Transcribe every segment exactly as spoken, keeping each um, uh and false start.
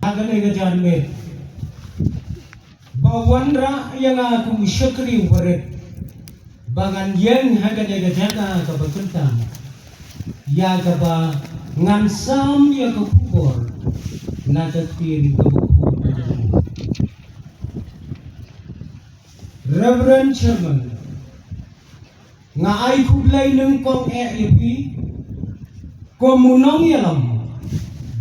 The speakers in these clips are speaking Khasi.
ha kane ka janmiet ba wanrah ïa nga kum u shakri u barit ba ngan ïeng ha kane ka jaka kaba kynta ïa kaba ngan sam ïa ka khubor na ka ktien kaba khubor. Reverend Chairman, nga ai khublei nyngkong eh ïa phi kum u nongïalam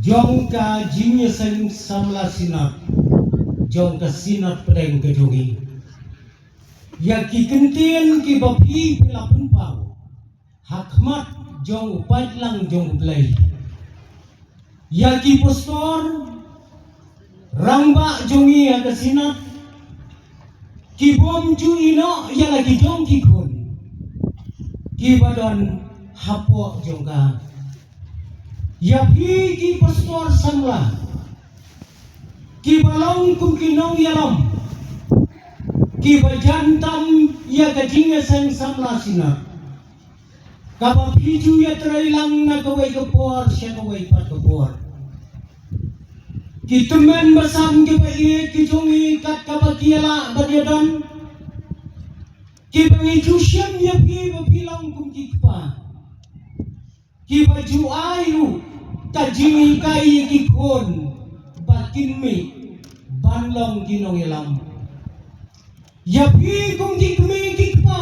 jong ka jingïaseng samla Synod jong ka Synod pdeng ka jong ngi. Ïa ki kyntien kiba phi phi la pynpaw ha khmat jong u paidlang jong U Blei. Ïa ki pastor rangbah jong ngi ha ka Synod ki bym ju ïeh noh ïa la ki jong ki khun kiba don hapoh jong ka. Ïa phi ki pastor samla kiba long kum ki nongïalam kiba jan tam ïa ka jingïaseng samla Synod. Kaba phi ju ïatrei lang na kawei ka por sha kawei pat ka por. Ki tymmen basan kiba ïeit ki jong ngi kat kaba ki ïalah ban ïadon. Kiba ngi ju shem ïa phi ba phi long kum ki kpa. Kiba ju ai ruh ka jinghikai ïa ki khun ba kin mih ban long ki nongïalam. Ïa phi kum ki kmie ki kpa.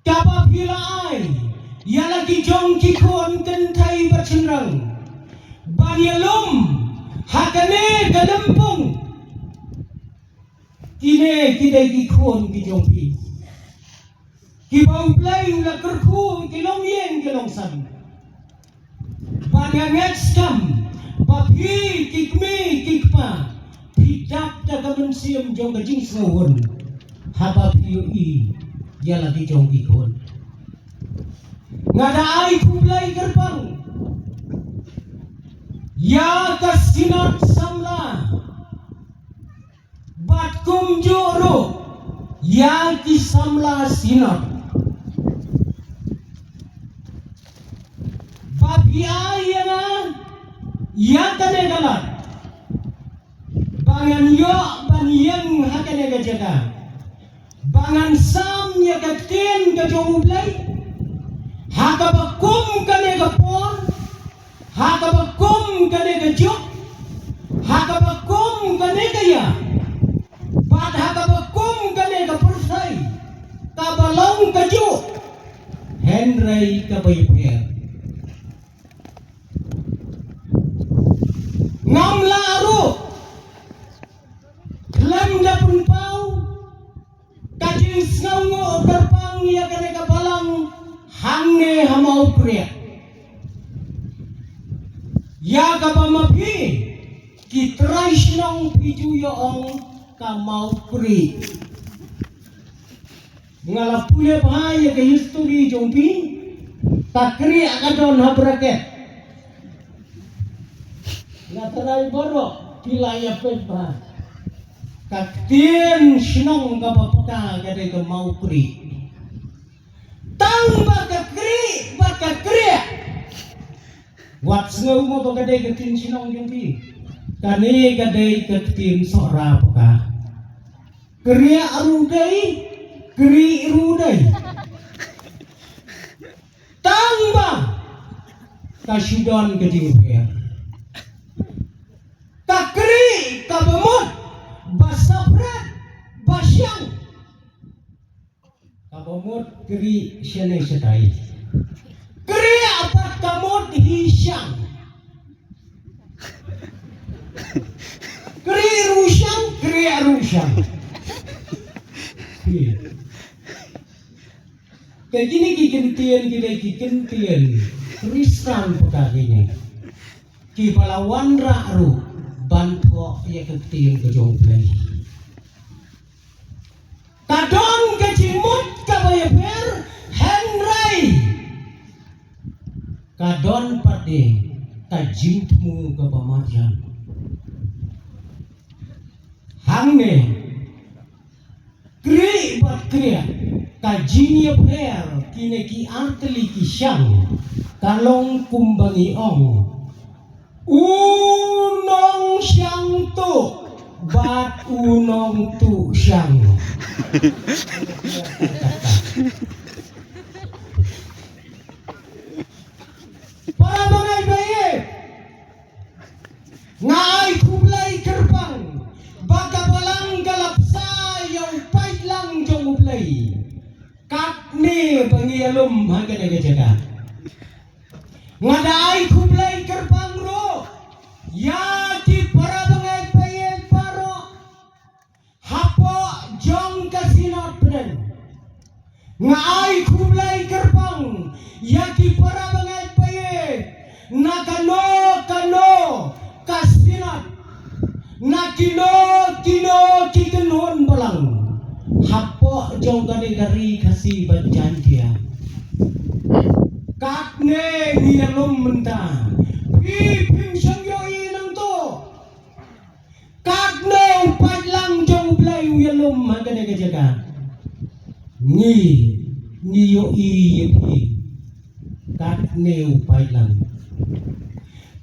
Kaba phi la ai ïa la ki jong ki khun kynthei bad shynrang ban ïalum ha kane ka lympung. Kine ki dei ki khun ki jong phi kiba U Blei u la kyrkhu ki longïing ki longsan. Ba nga ngeit skhem ba phi ki kmie ki kpa phi dap da ka mynsiem jong ka jingsngewhun haba phi ïohi ïa la ki jong ki khun. Nga da ai khublei kyrpang ïa ka Synod samla bad kumjuh ruh ïa ki samla Synod ba phi ai ïa nga ïa kane ka lad ba ngan ïoh ban ïeng ha kane ka jaka ba ngan sam ïa ka ktien ka jong U Blei ha kaba kum kane ka por, ha kaba kum kane ka juk, ha kaba kum kane ka ïa, bad ha kaba kum kane ka pyrthei kaba long kajuh hynrei kaba ïapher. Ngam lah ruh khlem da pynpaw ka jingsngewnguh kyrpang ïa kane ka balang hangne ha Mawkrieh. Ïa kaba ma phi ki trai shnong phi ju ïa ong ka Mawkrieh. Nga la pule bha ïa ka history jong phi. Ka Krieh ka don ha bracket. Nga trai baroh phi la ïa peit bha. Ka ktien shnong kaba paka ka dei ka Mawkrieh. Tang ba ka Krieh bad ka Krieh. Wat sngew mo ba ka dei ka ktien shnong jong phi. Kane ka dei ka ktien Sohra paka. Krieh ruh dei, Krieh ruh dei. Tang ba ka shu don ka jingpher. Ka Krieh kaba mut ba sapret ba shang. Kaba mut Krieh shane shatai. Krieh pat ka mut hi shang. Krieh ruh shang, Krieh ruh shang. Ka kine ki kyntien ki dei ki kyntien Khristan paka kine. Kiba la wanrah ruh ban thoh ïa ka ktien ka jong U Blei. Ka don ka jingmut kaba ïapher hynrei ka don pat de ka jingthmu kaba marjan. Hangne Krieh bad Krieh ka jingïapher kine ki artylli ki shang ka long kumba ngi ong. Un tuh bad u nongtuh shang. Para bangeit ba ïeit, nga ai khublei kyrpang ba ka balang ka la bsa ïa u paidlang jong U Blei. Katne ba ngi ïalum ha kane ka jaka. Nga da ai khublei kyrpang ruh ïa ki para bangeit ba ïeit baroh hapoh jong ka Synod pdeng. Nga ai khublei kyrpang ïa ki para bangeit ba ïeit na kano kano ka Synod, na kino kino ki kynhun balang hapoh jong kane ka ri Khasi bad Jaiñtia. Katne ngi ïalum mynta, phi phim shym ïohi nangto. Katne u paidlang jong U Blei u ïalum ha kane ka jaka. Ngi, ngi ïohi ïa phi. Katne u paidlang.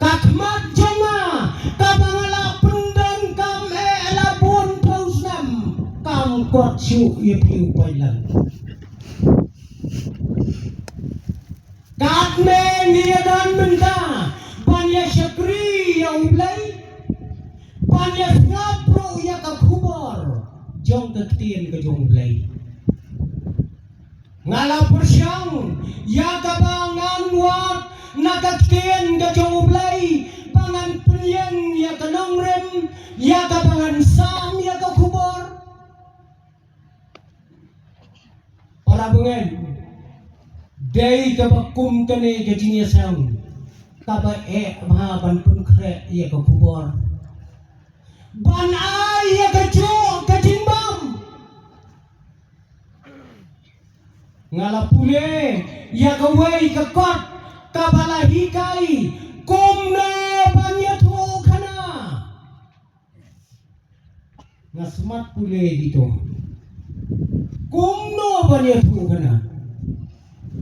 Ka khmat jong nga kaba nga la pyndonkam eh la bun phew snem, kam kot shuh ïa phi u paidlang. Katne ngi ïadon mynta ban ïa shakri ïa U Blei, ban ïa sngap ruh ïa ka khubor jong ka ktien ka jong U Blei. Nga la pyrshang ïa kaba ngan wad na ka ktien ka jong U Blei ba ngan pynïeng ïa ka nongrim, ïa kaba ngan sam ïa ka khubor. Para bangeit, dei kaba kum kane ka jingïaseng kaba eh bha ban pynkhreh ïa ka khubor, ban ai ïa kajuh ka jingbam. Nga la pule ïa kawei ka kot kaba la hikai kumno ban ïathuhkhana. Nga smat pule ïa kito kumno ban ïathuhkhana.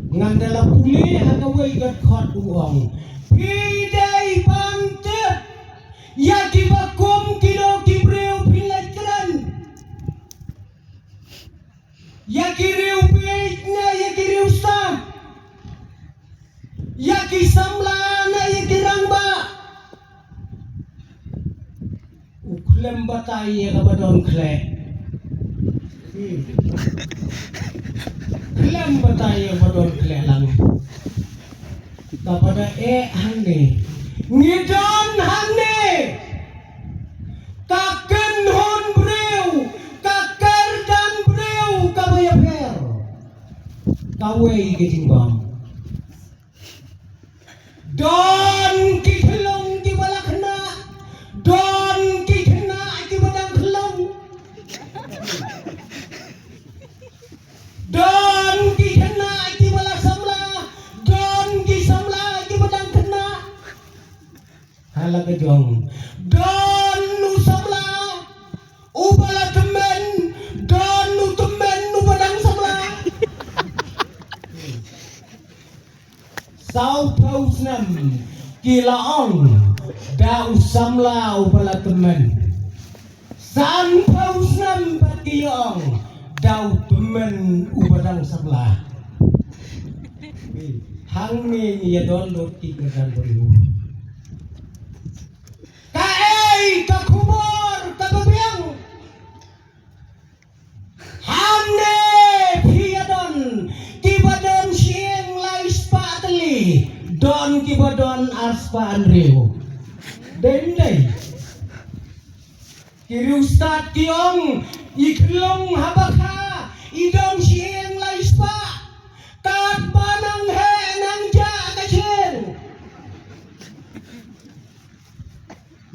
Ngan da la pule ha kawei ka kot u ong, phi dei ban tip ïa kiba kum kino ki briew phi leit kren. Ïa ki riewbieit ne ïa ki riewstad, ïa ki samla ne ïa ki rangbah. U khlem batai ïa kaba don khleh. Khlem batai ïa kaba don khleh lang. Kaba da eh hangne, ngi don hangne. Ka kynhun briew, ka kyrdan briew kaba ïapher. Kawei ka jingbam. Don ki khyllung kiba la khynnah, don ki khynnah kiba dang khyllung. Don ki khynnah kiba la samla, don ki samla kiba dang khynnah. Ha la ka jong, don u samla uba la tymmen, don u tymmen uba dang samla. Saw phew snem ki la ong da u samla uba la tymmen. San phew snem pat ki ong da u tymmen uba dang samla. Hangne ngi ïa don lut ki kyrdan briew. Kaei ka khubor kaba biang? Hangne phi ïa don kiba don shyieng lai spah tylli, don kiba don ar spah hynriew. Dei ym dei? Ki riewstad ki ong i khyllung haba kha i don shyieng lai spah. Katba nang heh nang jah ka shyieng.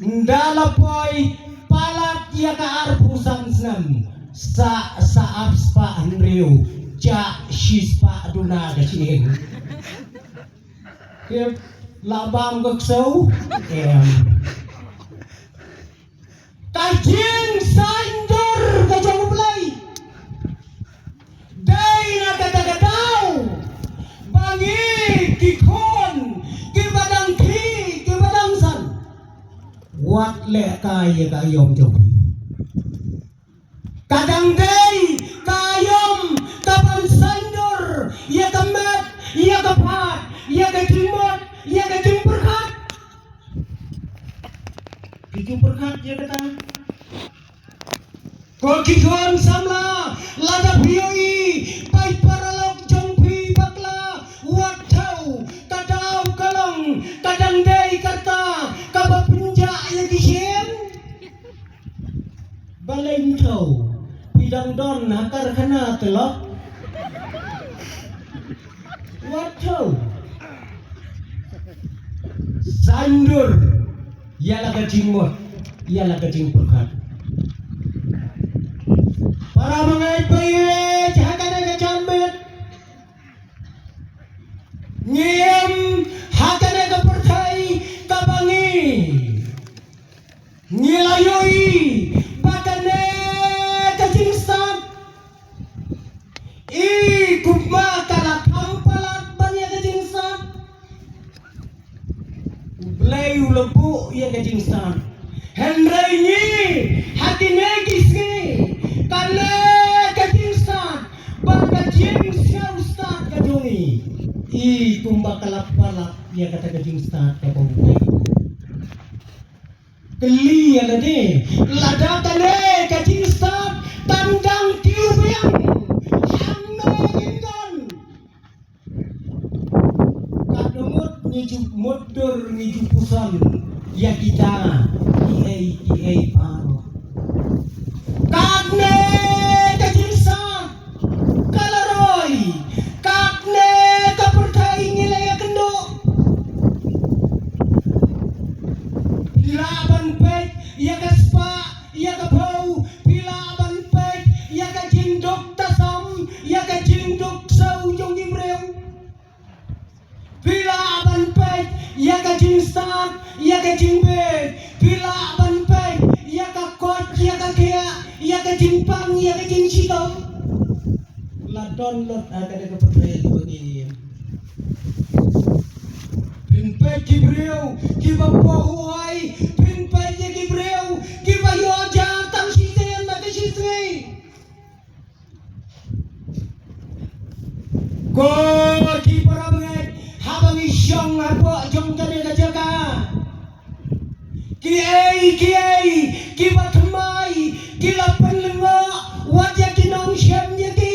Nda la poi palat ïa ka arphew san snem, sa, sa ar spah hynriew, jah shi spah duna ka shyieng. Tip la bam ka ksew? Em. Ka jingsaiñdur ka jong U Blei. Dei na kata ka daw ba ngi ki khun kiba dang khih kiba dang san, Wat leh kai ïa ka aïom jong phi. Ka dang dei ka aïom kaban saiñdur ïa ka met, ïa ka phad, ïa ka jingmut, ïa ka jingpyrkhat. Ki jingpyrkhat ïa kata. Ko ki khun samla, lada phi ïohi paidbah paralok jong phi bakla, wat thaw, ka daw ka long, ka dang dei kata kaba pynjah ïa ki shem. Balei ym thaw? Phi dang don ha karkhana te lok. Wat thaw. Saiñdur ïa la ka jingmut, ïa la ka jingpyrkhat. Para bangeit ba ïeit, ha kane ka janmiet ngi im ha kane ka pyrthei kaba ngi Ngi la ïohi ba kane ka jingstad, i kumba ka la kham palat ban ïa ka jingstad. U Blei u la buh ïa ka jingstad. Hynrei ngi ha kine ki sngi, kane ka jingstad bad ka jingsngewstad ka jong ngi, i kumba ka la palat ïa kata ka jingstad kaba U Blei. Kylli ïa lade, lada kane ka jingstad kan dang kiew biang, hangno ngin don? Katno mut ngi ju mutdur ngi ju puson ïa kita kiei kiei baroh. Katne ka jingstad ka la roi, katne ka pyrthei ngi la ïakynduh. Phi lah ban peit ïa ka spah, ïa ka phew, phi lah ban peit ïa ka jingduk tasam, ïa ka jingduk sew jong ki briew. Phi lah ban peit ïa ka jingstad, ïa ka jingbieit. Phi lah ban peit ïa ka koit, ïa ka khiah, ïa ka jingpang, ïa ka jingshitom. La don lut ha kane ka pyrthei kaba ngi im. Phin peit ki briew kiba poh u ai, phin peit ïa ki briew kiba ïoh ja tang shisien na ka shisngi. Ko ki para bangeit, haba ngi shong hapoh jong kane ka jaka, kiei kiei kiba thymmai ki la pynlyngngoh wat ïa ki nongshem ïa ki.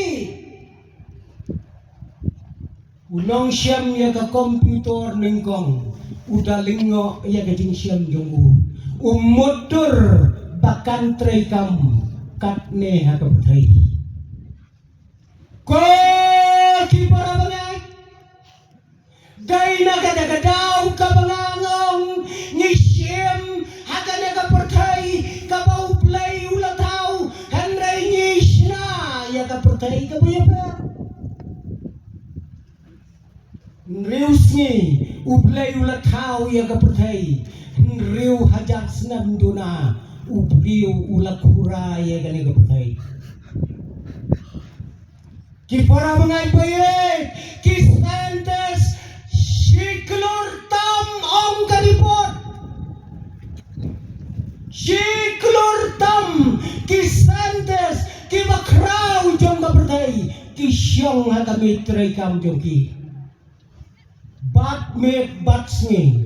U nongshem ïa ka computer nyngkong u da lyngngoh ïa ka jingshem jong u. U mutdur ba kan treikam katne ha ka pyrthei. Ko ki para bangeit, dei na kata ka daw kaba nga ong ngi shim ha kane ka pyrthei kaba U Blei u la thaw, hynrei ngi shna ïa ka pyrthei kaba ïapher. Hynriew sngi U Blei u la thaw ïa ka pyrthei. Hynriew hajar snem duna U Blei u la khura ïa kane ka pyrthei. Ki para bangeit ba ïeit, ki scientist shi klur tam ong ka report. Shi klur tam ki scientist kiba khraw jong ka pyrthei ki shong ha ka miet treikam jong ki. Bad miet bad sngi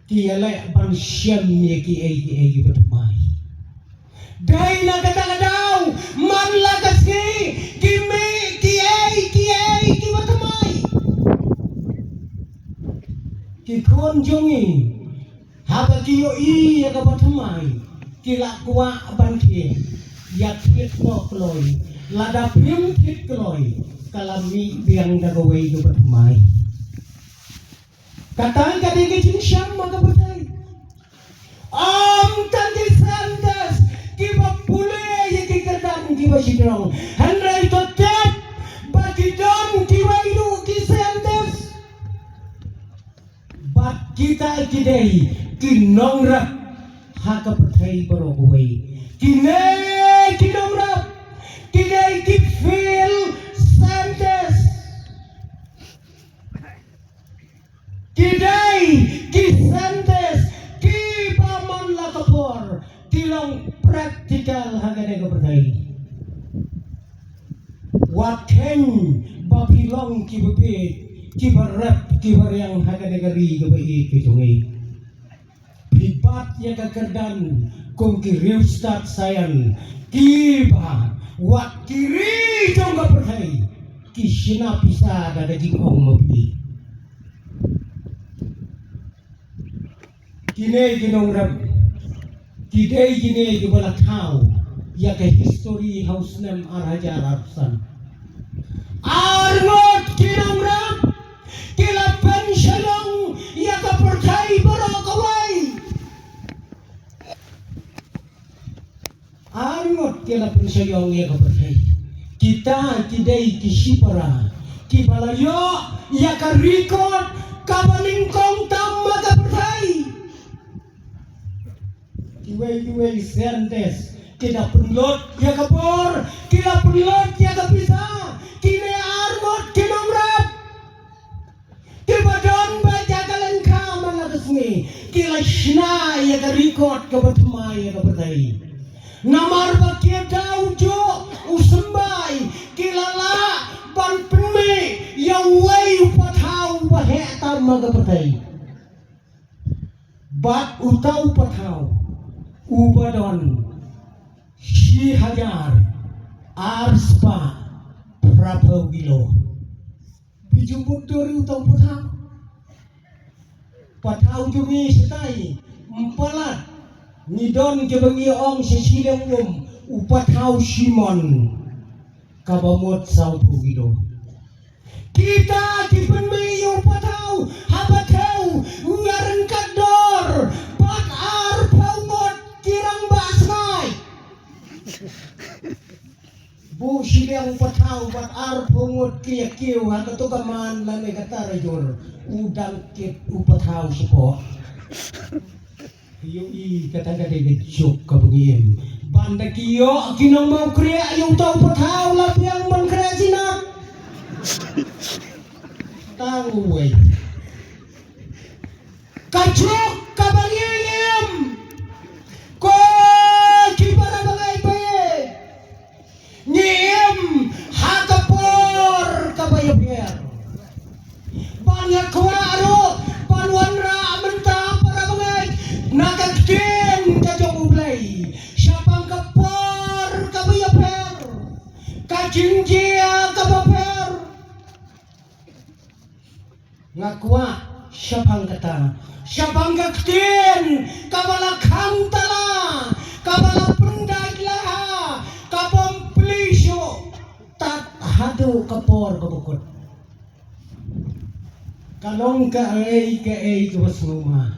ki ïaleh ban shem ïa kiei kiei kiba thymmai. Dei na kata ka daw man la ka sngi ki mih kiei kiei kiba thymmai. Ki khun jong ngi haba ki ïohi ïa kaba thymmai ki la kwah ban thied, ïa thied noh kloi. Lada phim thied kloi ka la mih biang da kawei kaba thymmai. Kata ka dei ka jingshem ha ka pyrthei. Ym tang ki scientist kiba pule ïa ki kyrdan kiba shitylli, hynrei to tip ba ki don kiwei ruh ki scientist. Bad kita ki dei ki nongrep ha ka pyrthei baroh kawei. Kine ki nongrep ki dei ki field scientist. Ki dei ki scientist kiba man long practical ha kane ka pyrthei. Wat kheiñ ba phi long kiba bieit, kiba rep, kiba riang ha kane ka ri kaba ïeit ka jong ngi. Phi bat ïa ka kyrdan kum ki riewstad Saion, kiba wat ki ri jong ka pyrthei ki shna pisa da ka jingong ma phi. Kine ki nongrep ki dei kine kiba la thaw ïa ka history ha u snem ar hajar arphew san. Ar ngut ki nongrep ki la pynshong ïa ka pyrthei baroh kawei. Ar ngut ki la pynshong ïa ka pyrthei. Kita ki dei ki shipara kiba la ïoh ïa ka record kaba nyngkong tam ha ka pyrthei. Kiwei kiwei scientist ki la pynlut ïa ka bor, ki la pynlut ïa ka pisa. Kine ar ngut ki nongrep kiba don bad ïa ka lyngkha man la ka sngi ki la shna ïa ka record kaba thymmai ïa ka pyrthei. Namar ba ki da u juh u symbai ki la lah ban pynmih ïa uwei u pathaw uba heh tam ha ka pyrthei. Bad uta u pathaw uba don shi hajar ar spah phraphew kilo. Phi ju mut dur ïa uta u pathaw. Pathaw jong ngi shatai ym palat. Ngi don kiba ngi ong sha shiliang um u pathaw shimon kaba mut sawphew kilo. Kita ki pynmih ïa u pathaw haba thew u ïaryngkat dor bad arphew ngut ki rangbah sngaid. Buh shiliang u pathaw bad arphew ngut ki ïa kiew ha kato ka man lane ka tarajur. U dang kit u pathaw shapoh. Ïohi kata ka dei ka juk kaba ngi im. Ban da ki ïoh ki nongmawkriah ïa uta u pathaw la biang ban khreh jinat. Tang uwei. Ka juk kaba ngi im. Ko ki para bangeit ba ïeit. Ngi im ha ka por kaba ïapher. Ba nga kwah ruh ban wanrah mynta para bangeit na ka ktien ka jong U Blei shaphang ka por kaba ïapher, ka jingjia kaba pher. Nga kwah shaphang kata, shaphang ka ktien kaba la khang tala, kaba la pyndait laha, kabym plie shuh tad haduh ka por kaba kut. Ka long kaei kaei kaba sngewma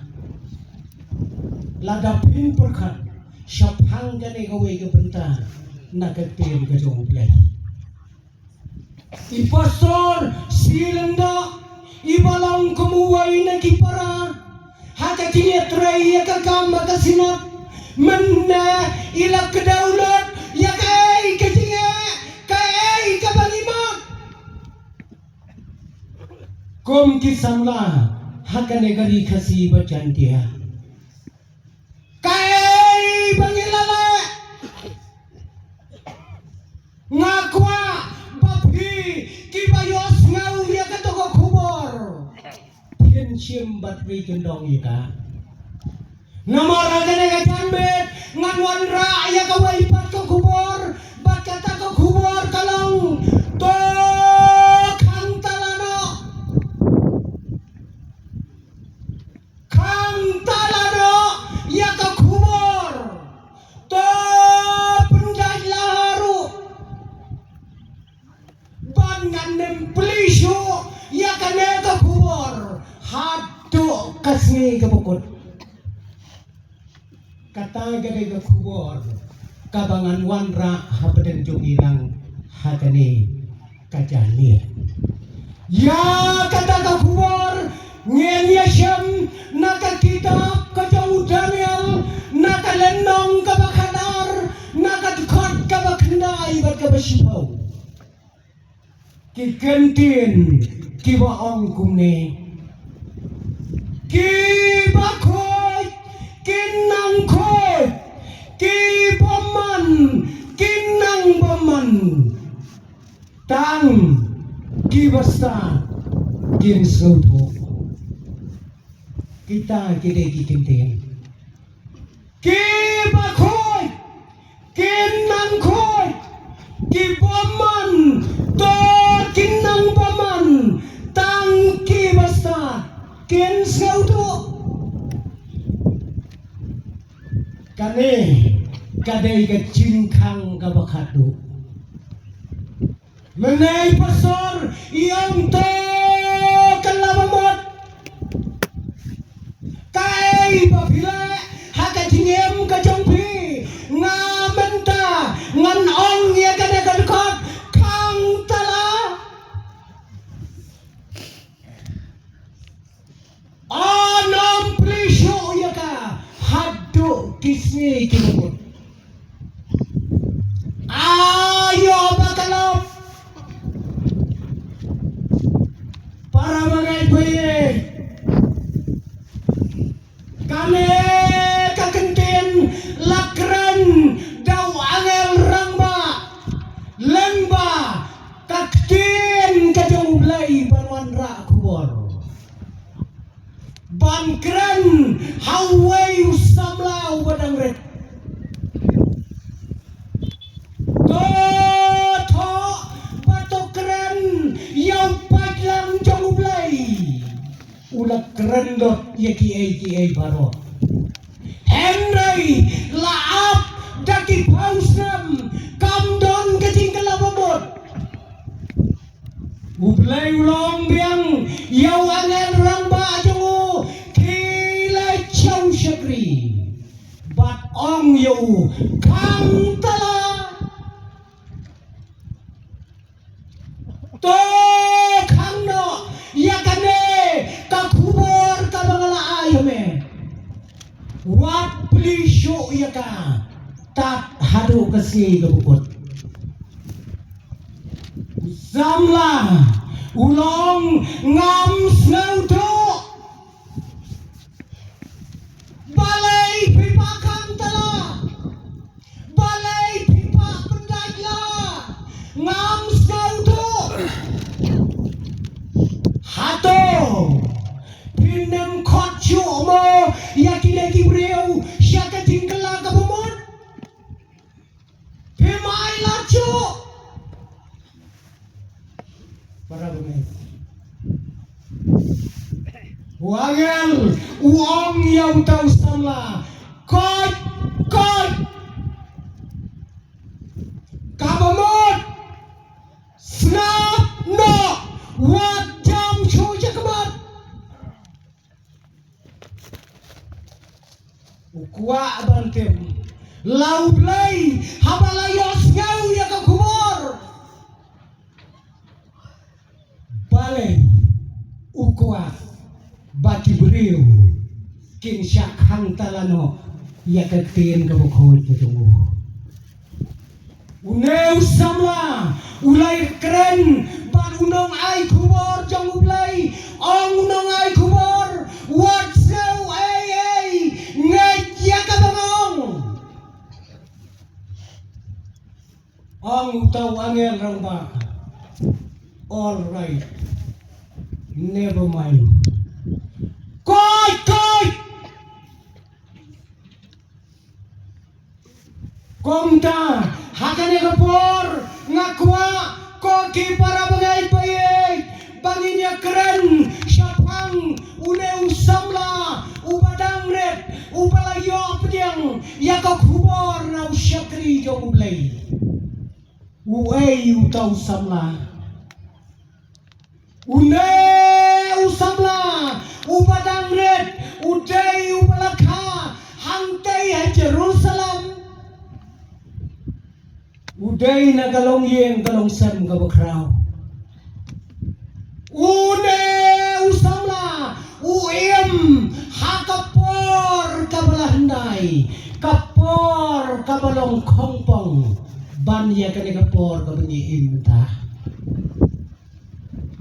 lada phin pyrkhat shaphang kane kawei ka bynta na ka ktien ka jong U Blei. I Pastor Silyndoh iba long kum uwei na ki para ha ka jingïatrei ïa ka kam ha ka Synod, mynne i la kdew lut ïa kaei ka jingeh, kaei kaba ngi mut kum ki samla ha kane ka Ri Khasi bad Jaiñtia. Kaei ba ngi la leh. Nga kwah ba phi kiba ïohsngew ïa kato ka khubor phin shim bad phi kyndong ïa ka. Namar ha kane ka janmiet ngan wanrah ïa kawei pat ka khubor, bad kata ka khubor ka long, to khang tala noh. Khang tala noh ïa ka khubor. To pyndait laha ruh. Ban ngan nym plie shuh ïa kane ka khubor haduh ka sngi kaba kut. Kata ka dei ka khubor kaba ngan wanrah hapdeng jong ngi lang ha kane ka janmiet. Ïa kata ka khubor ngin ïashem na ka kitab ka jong u Daniel, na ka lynnong kaba khatar, na ka dkhot kaba khyndai bad kaba shiphew. Ki kyntien kiba ong kumne: Kiba khuid kin nang khuid, ki kin nang bymman, tang ki bastad kin sngewthuh. Kita ki dei ki ktien. Ki bakhuid kin nang khuid, ki bymman to kin nang bymman, tang ki bastad kin sngewthuh. Kane ka dei ka jingkhang kaba khatduh. Mynne pastor, ïa uto ka la ba mut. Kaei ba phi leh ha ka jingim ka jong phi? Nga mynta ngan ong ïa kane ka dkhot, khang tala. Anom plie shuh ïa ka haduh ki sngi ki bamut. Ayo ba ka lop. Para bangeit ba ïeit. Kane ka ktien la kren da u angel rangbah lyngba ka ktien ka jong U Blei ban wanrah khubor. Ban kren ha uwei u samla uba dang rit. To thoh bad to kren ïa u paidlang jong U Blei. U la kren dot ïa kiei kiei baroh. Hynrei la ap da ki phew snem kam don ka jingkylla ba mut. U Blei u la ong biang ïa u angel rangbah jong u, khie leit sha u shakri bad ong ïa u, khang tala. To khang noh ïa kane ka khubor kaba nga la ai ïa me. Wat plie shuh ïa ka tad haduh ka sngi kaba kut. U samla u la ong, ngam sngewthuh. Balei phi pah khang tala? Balei phi pah pyndait la? Ngam sngewthuh. Hato phin ym khot shuh mo ïa kine ki briew sha ka jingkylla kaba mut? Phi mai lad shuh. Para bangeit. U angel u ong ïa uta u samla, koit, koit. Kaba mut, sngap noh, wat jam shuh shakhmat. U kwah ban tip la U Blei haba la ïohsngew ïa ka khubor. Balei u kwah ba ki briew kin shah khang tala noh ïa ka ktien kaba khuid ka jong u. Une u samla u la ïakren bad u nongai khubor jong U Blei. Ong u nongai khubor, wat sngew ei ei, ngeit ïa kaba nga ong. Ong uta u angel rangbah, all right, never mind. Koit, koit. Kumta ha kane ka por nga kwah ko ki para bangeit ba ïeit ba ngin ïakren shaphang une u samla uba dang rit uba la ïoh pdiang ïa ka khubor na u shakri jong U Blei. Uei uta u samla? Une u samla uba dang rit u dei uba la kha hangtei ha Jerusalem. U dei na ka longïing ka longsem kaba khraw. Une u samla u im ha ka por kaba la hyndai, ka por kaba long khongpong ban ïa kane ka por kaba ngi im mynta.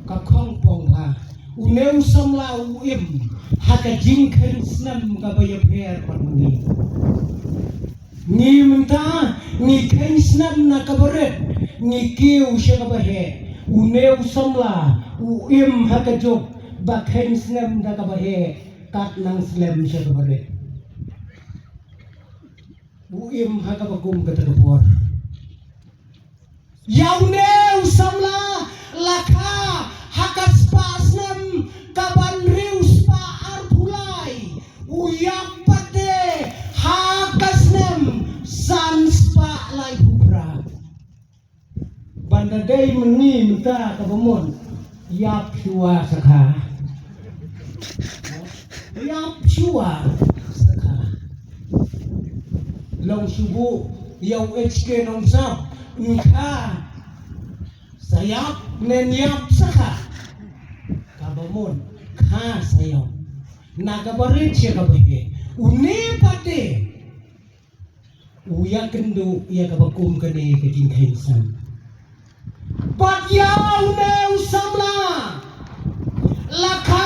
Ka khongpong ba une u samla u im ha ka jingkheiñ snem kaba ïapher bad ngi. Ngi mynta Ngi kheiñ snem na kaba rit, ngi kiew sha kaba heh. Une u samla u im ha ka juk ba kheiñ snem na kaba heh, kat nang slem sha kaba rit. U im ha kaba kum kata ka por. Ïa une u samla la kha ha ka spah snem kaba hynriew spah arphew lai, u ïap pat de ha ka snem san spah laiphew phra. Ban da dei mynne mynta kaba mut, ïap shuwa sa kha. Ïap shuwa sa kha. Long shu buh ïa u H K Nongsap, yn kha sa ïap, yn ïap sa kha. Kaba mut, kha sa ïap. Na kaba rit sha kaba heh. Une pat de u ïakynduh ïa kaba kum kane ka jingkheiñ snem. Bad ïa une u samla la kha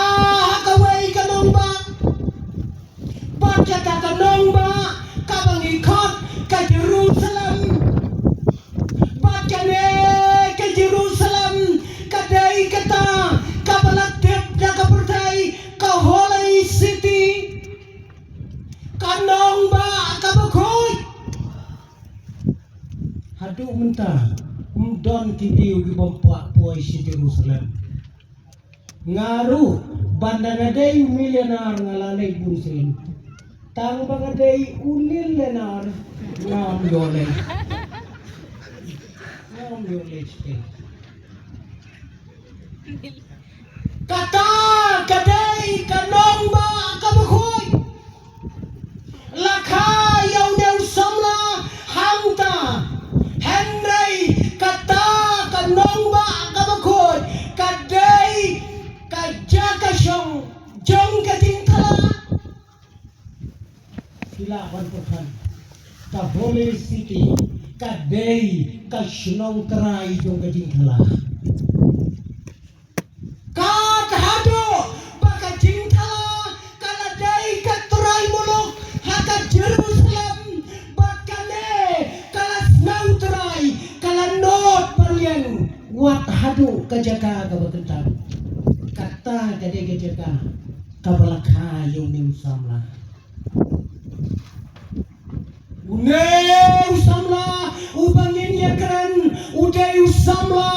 ha kawei ka nongbah. Bad kata ka nongbah kaba ngi khot ka Jerusalem. Bad kane ka Jerusalem ka dei kata kaba la tip da ka pyrthei ka Holy City. Ka nongbah kaba khuid. Haduh mynta ym don ki briew ki bym kwah poi sha Jerusalem. Nga ruh ban da nga dei u millionaire nga la leit bun sien. Tang ba nga dei u millionaire ngam ïoh leit. Ngam ïoh leit sha. Kata ka dei ka nongbah kaba khuid. La kha ïa une u samla hangta. Hynrei kata ka nongbah kaba khuid ka dei ka jaka shong jong ka jingthala. Ki lah ban pyrkhat ka Holy City ka dei ka shnong trai jong ka jingthala. Kat haduh ba ka jingthala ka la dei ka trai muluk ha ka Jerusalem, bad kane ka la sngew trai, ka la nud ban ïeng wat haduh ka jaka kaba kyntang. Kata ka dei ka jaka kaba la kha ïa une u samla. Une u samla uba ngin ïakren u dei u samla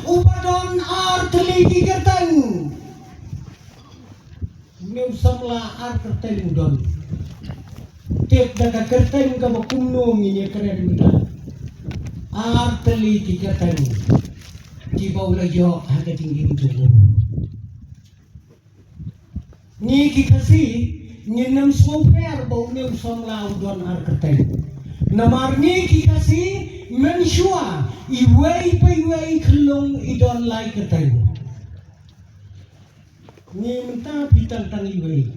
uba don ar tylli ki kyrteng. Une u samla ar kyrteng u don. Tip da ka kyrteng kaba kumno ngin ïakren mynta. Ar tylli ki kyrteng kiba u la ïoh ha ka jingim jong u. Ngi ki Khasi ngin ym sngewpher ba une u samla u don ar kyrteng. Namar ngi ki Khasi mynshuwa iwei pa iwei khyllung i don lai kyrteng. Ngi mynta phi tang tang iwei,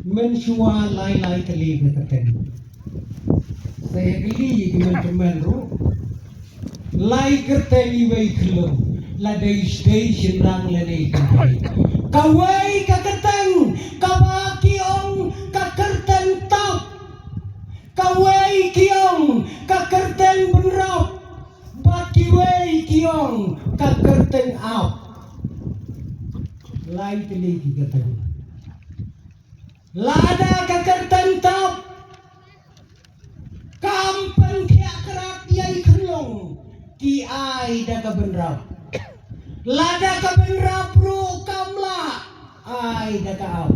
mynshuwa lai lai tylli ka kyrteng. Sa ïa kylli ïa ki mynta mynta ruh. Lai kyrteng iwei khyllung, la dei sdei shynrang lane kynthei. Kawei ka kyrteng kaba ki ong ka kyrteng tap. Kawei ki ong ka kyrteng bynrap. Bad kiwei ki ong ka kyrteng ap. Lai tylli ki kyrteng. Lada ka kyrteng tap kam pynkhiah krad ïa i khyllung, ki ai da ka bynrap. Lada ka bynrap ruh kam lah, ai da ka ap.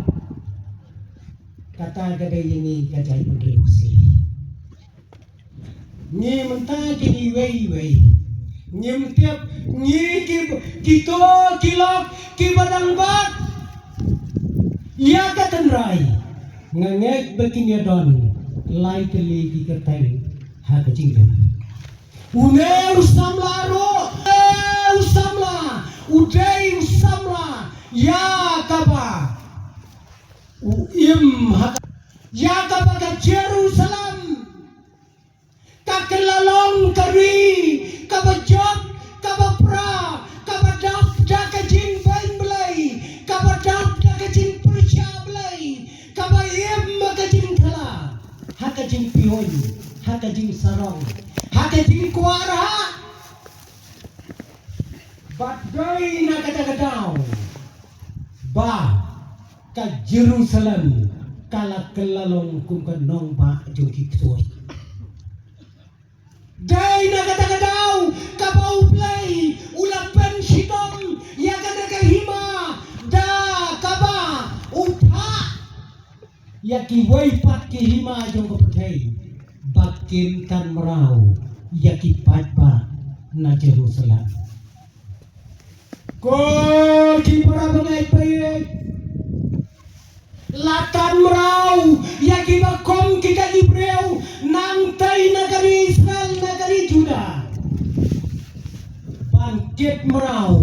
Kata ka dei ïa ngi ka jaitbynriew Khasi. Ngi mynta ki iwei iwei. Ngim tip, ngi ki, kito ki lok kiba dang bat ïa ka tynrai. Nga ngeit ba kin ïa don lai tylli ki kyrteng ha ka jingim. Une u samla ruh, une u samla, u dei u samla ïa kaba u im ha ka, ïa kaba ka Jerusalem ka kylla long ka ri kaba jot, kaba pra, kaba dap da ka jingbeiñ Blei, kaba dap da ka jingpyrshah Blei, kaba im ha ka jingthala, ha ka jingpion, ha ka jingsarong, ha Ka jingkwah rhah. Bad dei na kata ka daw ba ka Jerusalem ka la kylla long kum ka nongbah jong ki ksuid. Dei na kata ka daw kaba U Blei u la pynshitom ïa kane ka hima da kaba u phah ïa kiwei pat ki hima jong ka pyrthei ba kin tan mraw ïa ki paidbah na Jerusalem. Ko ki para bangeit baieit, la tan mraw ïa kiba kum kita ki briew nangtei na ka ri Israel, na ka ri Juda, ban kit mraw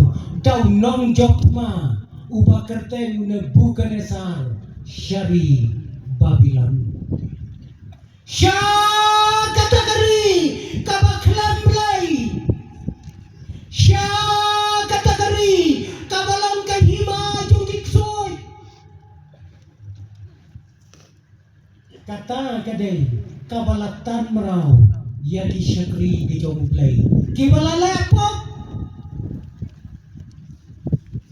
da u nongjop thma uba kyrteng u Nebukadnesar sha ri Babilon. Sha kata ka ri kaba khlem Blei. Sha kata ka ri kaba long ka hima jong ki ksuid. Kata ka dei kaba la tan mraw ïa ki shakri ki jong U Blei kiba la leh pop.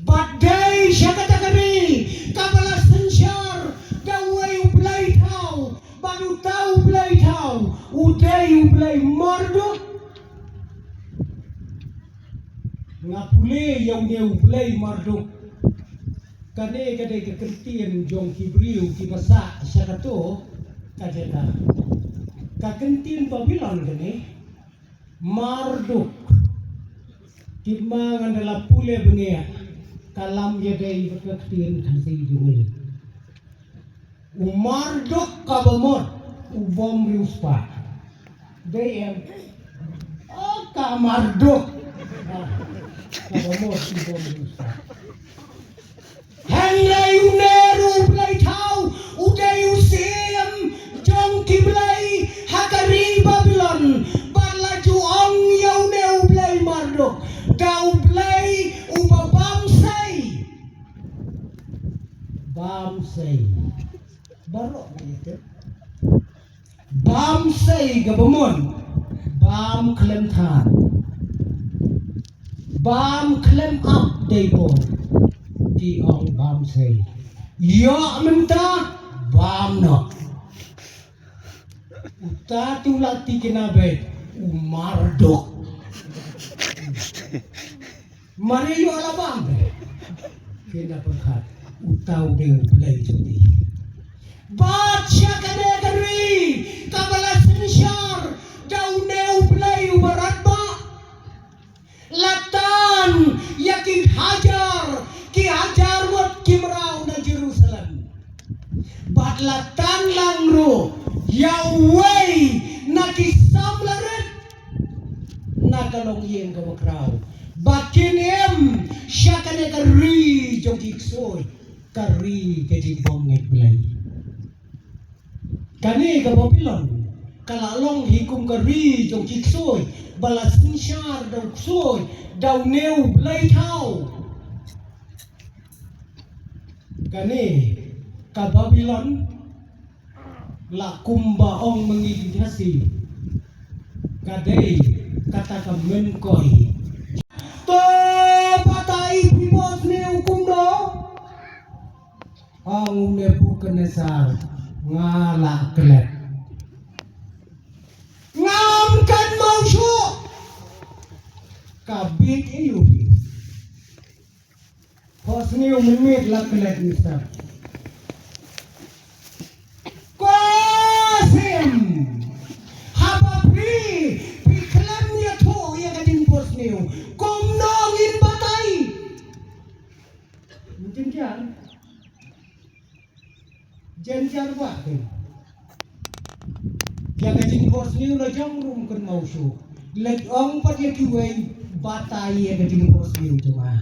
Bad dei sha kata ka ri kaba la synshar da uwei U Blei thaw, bad uta U Blei thaw u dei U Blei Marduk. Nga pule ïa une U Blei Marduk. Kane ka dei ka kyntien jong ki briew kiba sah sha kato ka jaka. Ka kyntien Babilon kane, Marduk. Kit ma ngan da la pule bniah, ka lam ïadei bad ka ktien Khasi jong ngi. U Marduk kaba mut u bym riewspah. Dei em? Oh, ka Marduk. Ah, kaba mut u bym riewspah. Hynrei une ruh U Blei thaw u dei u syiem jong ki blei ha ka ri Babilon. Bad la ju ong ïa une U Blei Marduk da U Blei uba bamsei. Bamsei. Baroh ngi tip. Bamsei kaba mon, bam khlem than, bam khlem ap dei bor. Ki ong bamsei. Ïoh mynta, bam noh. Uta tu la tikna beit u Marduk. Mare ïoh la bam. Kynda pyrkhat uta u dei U Blei jong ngi. Bad sha kane ka ri kaba la synshar da une U Blei uba radbah, la tan ïa ki hajar ki hajar ngut ki mraw na Jerusalem. Bad la tan lang ruh ïa uwei na ki samla rit na ka longïing kaba khraw ba kin im sha kane ka ri jong ki ksuid, ka ri ka jingbym ngeit Blei. Kane ka Babilon ka la long hi kum ka ri jong ki ksuid ba la synshar da u ksuid, da une U Blei thaw. Kane ka Babilon la kumba ong ma ngi ki Khasi, ka dei kata ka mynkoi. To batai phi bos ne u kumno? Ong u Nebukadnesar, nga la klet. Ngam kynmaw shuh. Ka bit ïa u phi. Pos ne u mynmiet la klet, mister. Ko syiem, haba phi, phi khlem ïathuh ïa ka jingpos ne u, kumno ngin batai? Jynjar. Jynjar bha kein. Ïa ka jingpos ne u la jong ruh ym kynmaw shuh. Leit ong pat ïa kiwei, batai ïa ka jingpos ne u jong nga.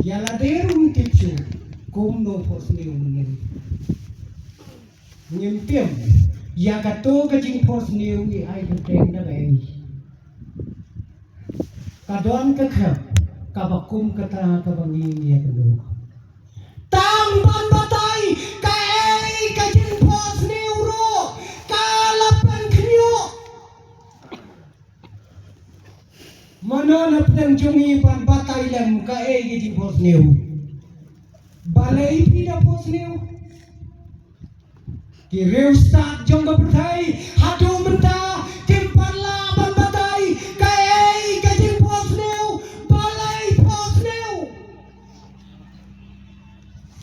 Ïa lade ruh ym tip shuh kumno pos ne u mynnin. Ngim tip ïa kato ka jingpos ne u ngi ai kyrteng da kaei. Ka don ka khep kaba kum kata kaba ngi ïakynduh. Tang ban batai kaei ka jingpos ne u ruh ka la pynkhynñiuh. Tang jong ngi ban batai lem kaei ka jingphohsniew. Balei phi da phohsniew? Ki riewstad jong ka pyrthei haduh mynta kim pat lah ban batai kaei ka jingphohsniew. Balei phohsniew?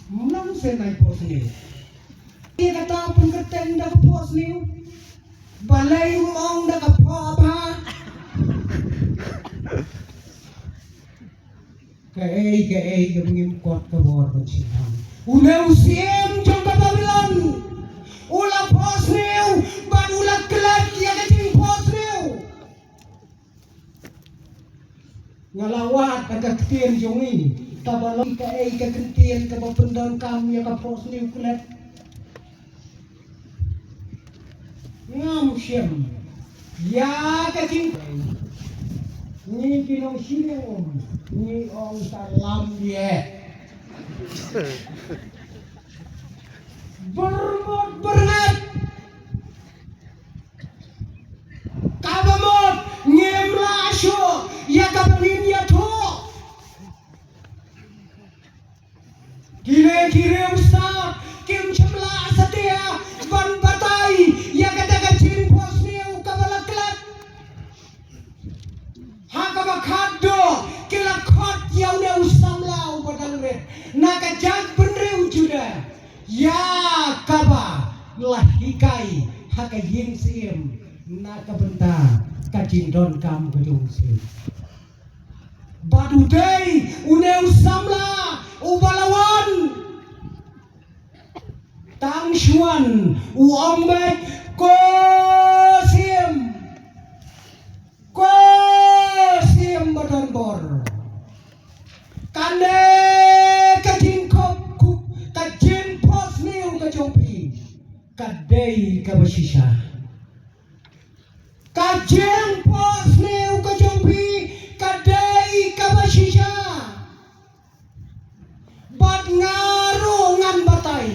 Mnang se nai phohsniew. Ïa kata pynkyrteng da ka phohsniew. Balei ym ong da ka phohbha? Kaei kaei kaba ngim kot ka bor ban shim bha. Une u siem jong ka Babilon u la phohsniew bad u la klet ïa ka jingphohsniew. Nga la wad ha ka ktien jong ngi kaba long kaei ka ktien kaba pyndonkam ïa ka phohsniew klet. Ngam shem ïa ka jing. Ngi ki nongshim ngi ong salam ïa. Bermut berngat. Kaba mut ngim lah shuh ïa kaba ngin ïathuh. Kine ki riewstad kim shym lah satia ban batai ïa kata ka jingphohsniew kaba la klet. Ha kaba khatduh ki la khot ïa une u samla uba dang rit na ka jaitbynriew Judah ïa kaba la hikai ha ka ïing syiem na ka bynta ka jingdonkam ka jong u syiem. Bad u dei une u samla uba la wan. Tang shuwa u ong beit, ko syiem, ko syiem ba don bor. Kane ka jingkhop khup, ka jingphohsniew ka jong phi ka dei kaba shisha. Ka jingphohsniew ka jong phi ka dei kaba shisha. Bad nga ruh ngan batai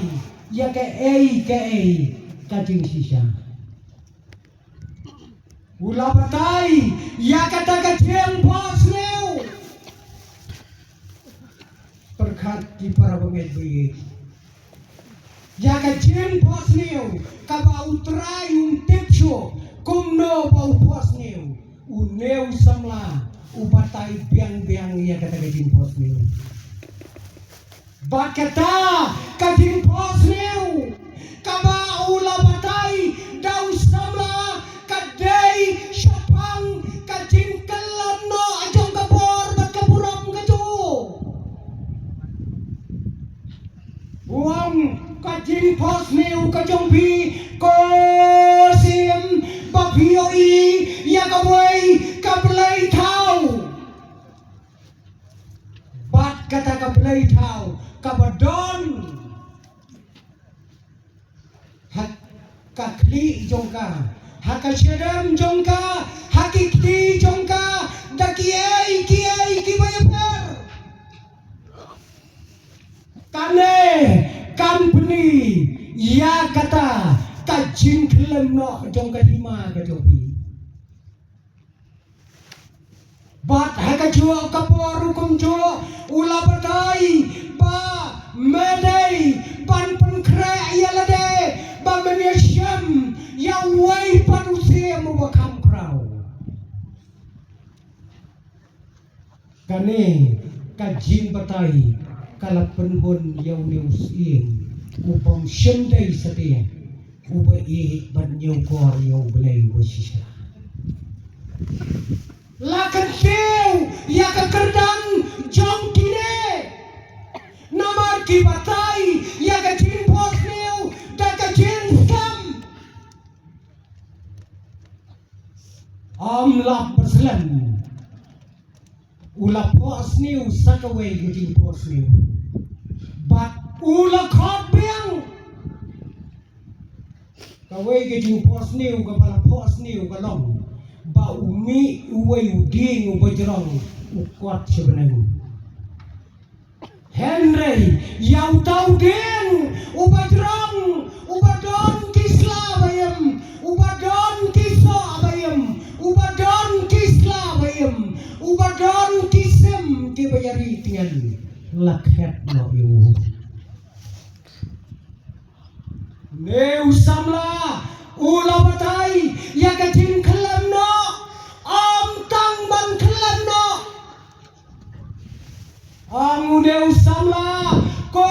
ïa kaei kaei ka jingshisha. U la batai ïa kata ka jingphohsniew. Pyrkhat ki para bangeit baieit. Ïa ka jingphohsniew kaba U Trai um tip shuh kumno ba u phohsniew, une u samla u batai biang biang ïa kata ka jingphohsniew. Bad kata ka jingphohsniew kaba u la batai da u samla ka dei shaphang ka jingkyllon noh jong ka bor bad ka burom ka jong u. U ong ka jingphohsniew ka jong phi, ko syiem, ba phi ïohi ïa kawei ka blei thaw. Bad kata ka blei thaw kaba don ha ka khlieh jong ka, ha ka shadem jong ka, ha ki kti jong ka, da kiei kiei kiba ïapher. Kane kan pyni ïa kata ka jingkhyllem noh jong ka hima ka jong phi. Bad ha kajuh ka por ruh kumjuh u la batai ba me dei ban pynkhreh ïa lade ba men ïashem ïa uwei pat u syiem uba kham khraw. Kane ka jingbatai ka la pynhun ïa une u syiem u bym shym dei satia uba ïeit bad ñiewkor ïa U Blei uba shisha. La kyntiew ïa ka kyrdan jong kine namar ki batai ïa ka jingphohsniew da ka jingskhem. Ym lap ba slem. U la phohsniew sa kawei ka jingphohsniew. Bad u la khot biang. Kawei ka jingphohsniew kaba la phohsniew ka long ba u mih uwei u dieng uba jrong u kot sha bneng. Hynrei ïa uta u dieng uba jrong, uba don ki sla ba im, uba don ki soh ba im, uba don ki sla ba im, uba don Ngan la khet noh ïa u. Ne u samla u la batai ïa ka jingkhlem noh. Ym tang ban khlem noh. Ong une u samla, ko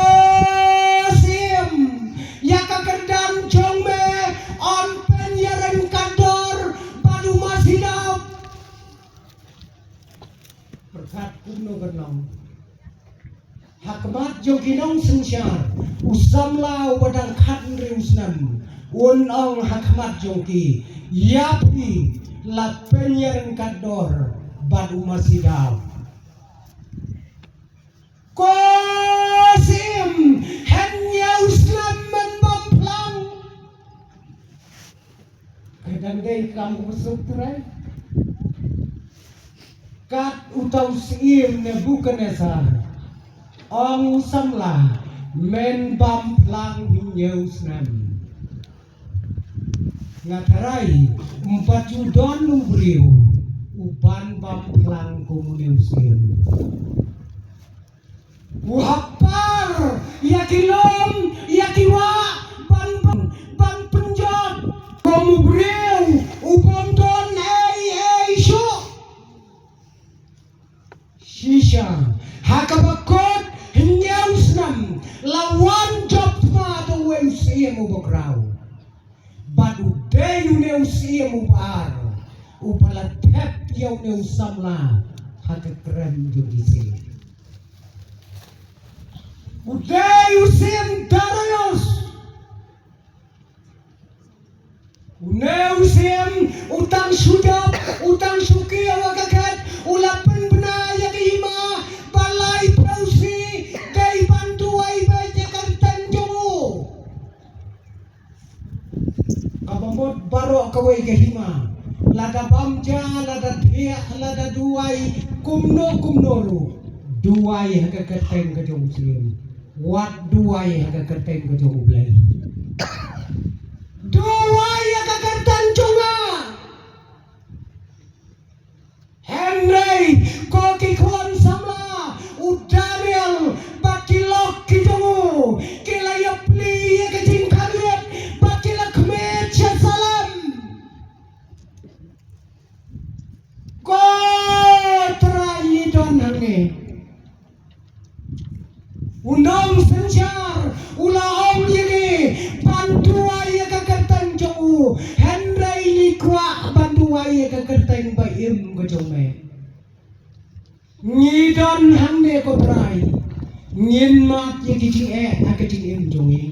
Syiem, ïa ka kyrdan jong me yn pynïaryngkat dor bad u masi dap. Pyrkhat kumno kan long. Ha khmat jong ki nongsynshar, u samla uba dang khathynriew snem un ong ha khmat jong ki, ïa phi la pynïaryngkat dor bad u masi dap. Ko Syiem, hynñiew snem men bam phlang. Ka dang dei kam u suk trai. Kat uta u Syiem Nebukadnesar, ong u samla, men bam phlang hynñiew snem. Nga tharai, ym pat ju don u briew uban bam phlang kum une u Syiem. U hap par ïa ki lum, ïa ki wah, ban, ban, ban pynjot. Kum u briew u bym don ei ei shuh. Shisha, ha kaba kut hynñiew snem, la wan jop thma da uwei u Syiem uba khraw. Bad u dei une u Syiem uba ar uba la thep ïa une u samla ha ka krem jong ki sing. U dei u Syiem Darius. Une u Syiem u tang shu dap, u tang shu kiew ha ka khet, u la pynbna ïa ka hima ba laiphew sngi dei ban duwai beit ïa ka kyrteng jong u. Kaba mut baroh kawei ka hima, lada bam ja, lada thiah, lada duwai kumno kumno ruh, duwai ha ka kyrteng ka jong u Syiem. Wat duwai ha ka kyrteng ka jong u Blei. Duwai ha ka kyrteng jong nga. Hynrei ko ki khun samla, u Daniel bad ki lok ki jong u, ki la ïapli ïa ka jingkhangrit bad ki la khmih sha Salem. Ko Trai, ngi don hangne. U nongsynshar u la ong ïa ngi ban duwai ïa ka kyrteng jong u, hynrei ngi kwah ban duwai ïa ka kyrteng ba im ka jong me. Ngi don hangne ko Trai, ngin mad ïa ki jingeh ha ka jingim jong ngi.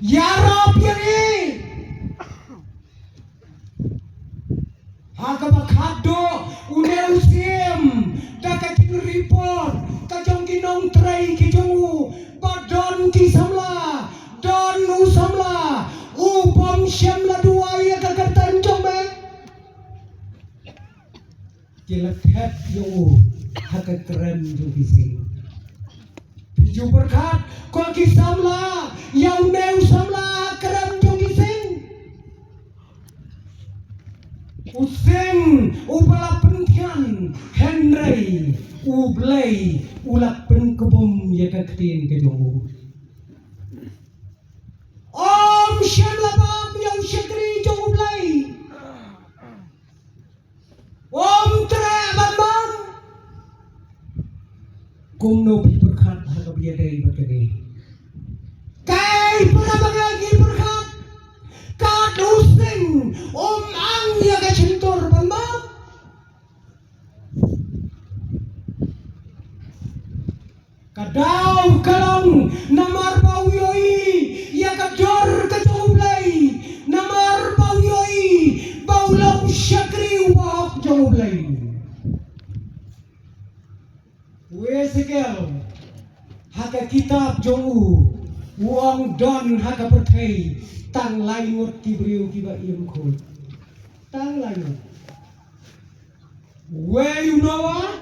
Ïarap ïa ngi. Ha kaba khatduh une u Syiem da ka jingreport ka jong ki nongtrei ki jong u ba don ki samla, don u samla u bym shym la duwai ïa ka kyrteng jong me. Ki la thep ïa u ha ka krem jong ki sing. Phi ju pyrkhat ko ki samla ïa une u samla ha krem jong ki sing. U sing uba la pynthian, hynrei u Blei u la pynkbum ïa ka ktien ka jong u. Ym shym la bam ïa u shakri jong u Blei. Ym treh ban bam. Kumno phi pyrkhat ha kaba ïadei bad kane? Kaei para bangeit ngi pyrkhat? Kat u sing um ang ïa ka shyntur ban bam. Ka daw ka long namar ba u ïohi ïa ka dur ka jong u Blei, namar ba u ïohi ba u long shakri uba hok jong u Blei. U Esekiel ha ka kitab jong u, u ong don ha ka pyrthei tang lai ngut ki briew kiba im khuid. Tang lai ngut. Uwei u Noah,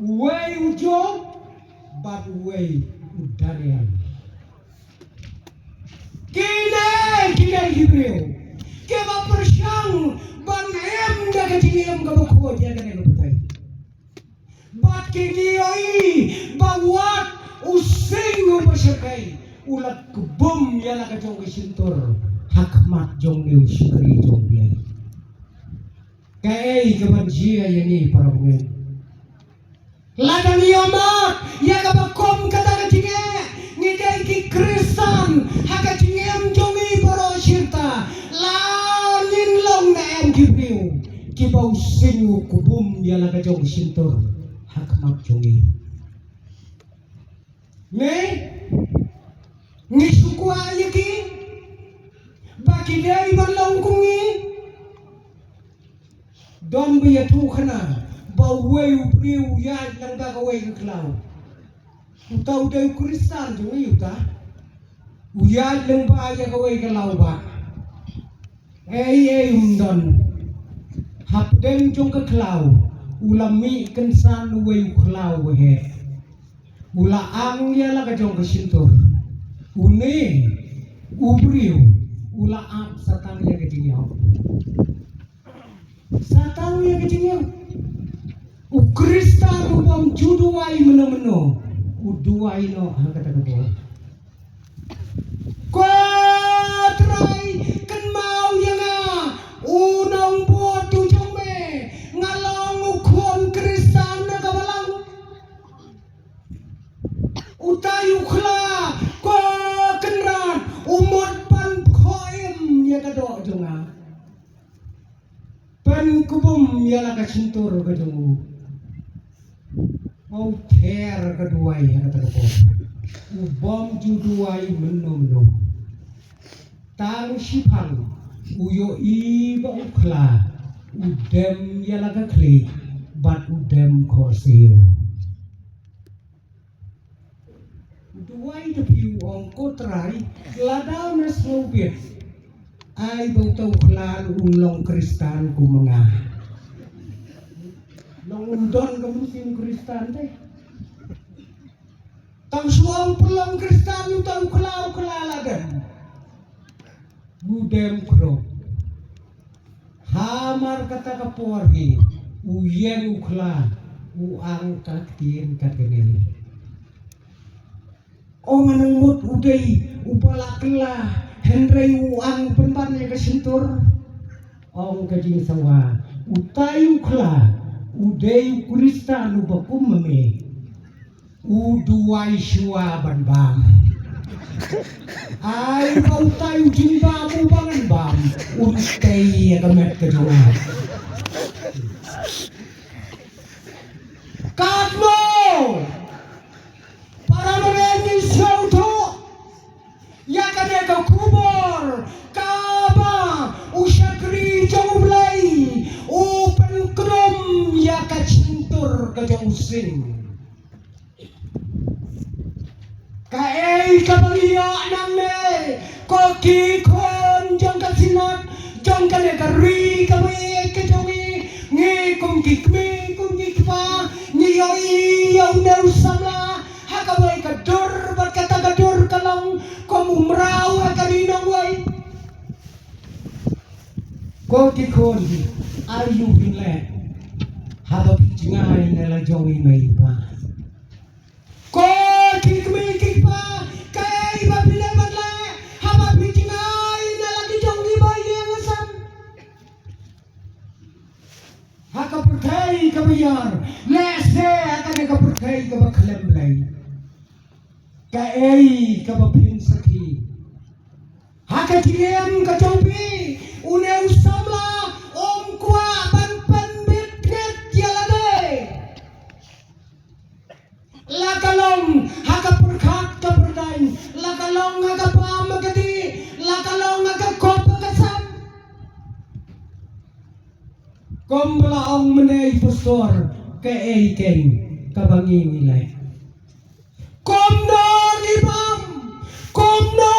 uwei u Job, bad uwei u Daniel. Kine, kine ki briew kiba pyrshang ban im da ka jingim kaba khuid ïa kane ka pyrthei. Bad Ki ïohi ba wat u sing uba shyrkhei u la kbum ïa la ka jong ka shyntur ha khmat jong une u shakri jong U Blei. Kaei kaban jia ïa ngi para bangeit? Lada ngi ïohmad ïa kaba kum kata ka jingeh, ngi dei ki Khristan ha ka jingim jong ngi baroh shi katta. La ngin long ne em ki briew kiba u sing u kbum ïa la ka jong ka shyntur ha khmat jong ngi? Ne ngi shu kwah ïa ki ba ki dei ban long kum ngi? Don ba ïathuh khana ba uwei u briew u ïaid lyngba kawei ka khlaw. Uta u dei u Khristan jong ngi uta. U ïaid lyngba ïa kawei ka khlaw ba ei ei um don. Hapdeng jong ka khlaw u la mih kynsan uwei u khlaw uba heh. U la ang ïa la ka jong ka shyntur. Une u briew u la ap sa tang ïa ka jingïap. Sa tang ïa ka jingïap. U Khristan u bym ju duwai mynno mynno, u duwai noh ha kata ka por. Ko Trai, kynmaw ïa nga u nongbud u jong me, nga long u khun Khristan na ka balang. Utai u khla, ko Kynrad, u mut ban khoh im ïa ka doh jong nga. Pynkbum ïa la ka shyntur ka jong u. U ther ka duwai ha kata ka por. U bym ju duwai mynno mynno. Tang shiphang u ïohi ba u khla u dem ïa la ka khlieh bad u dem khohsiew. Duwai da phi u ong, ko Trai, lada me sngewbha, ai ba uta u khla un long Khristan kum nga. Long un don ka mynsiem Khristan te. Tang shu ong pynlong Khristan uta u khla, u khla la dem. U dem khrup. Hamar kata ka por hi u ïeng u khla, u ang ka ktien ka kane. Ong nga nang mut u dei uba la kylla, hynrei u ang pynban ïa ka shyntur. Ong ka jingsawa, utai u khla u dei u Khristan uba kum ma me. U duwai shuwa ban bam. Ai ba utai u jingbam uba ngan bam, un tei ïa ka met ka jong u. Katno para marwei ngi sngewthuh ïa kane ka khubor kaba u shakri jong U Blei u pynkhreh ïa ka shyntur ka jong u sing. Kaei kaba ngi ïoh nangne, ko ki khun jong ka Synod, jong kane ka ri kaba ïeit ka jong ngi, ngi kum ki kmie, kum ki kpa, ngi ïohi ïa une u samla ha kawei ka dur bad kata ka dur ka long kum u mraw ha ka ri nongwei. Ko ki khun, ai u phin leh haba phi jngai na la jong i mei i pa? Ko ki kmie ki kpa, kaei ba phi leh ban leh haba phi jngai na la ki jong ki ba ïeng hasem? Ha ka pyrthei kaba ïar, lehse ha kane ka pyrthei kaba khlem Blei, kaei kaba phin sakhi? Ha ka jingim ka jong phi, une u samla um kwah ban pynbit ngeit ïa lade. La ka long ha ka pyrkhat ka pyrdain, la ka long ha ka bam ha ka dih, la ka long ha ka kop ha ka sem. Kum ba la ong mynne i pastor, kaei keiñ kaba ngi ngi leh? Kumno ngi bam? Kumno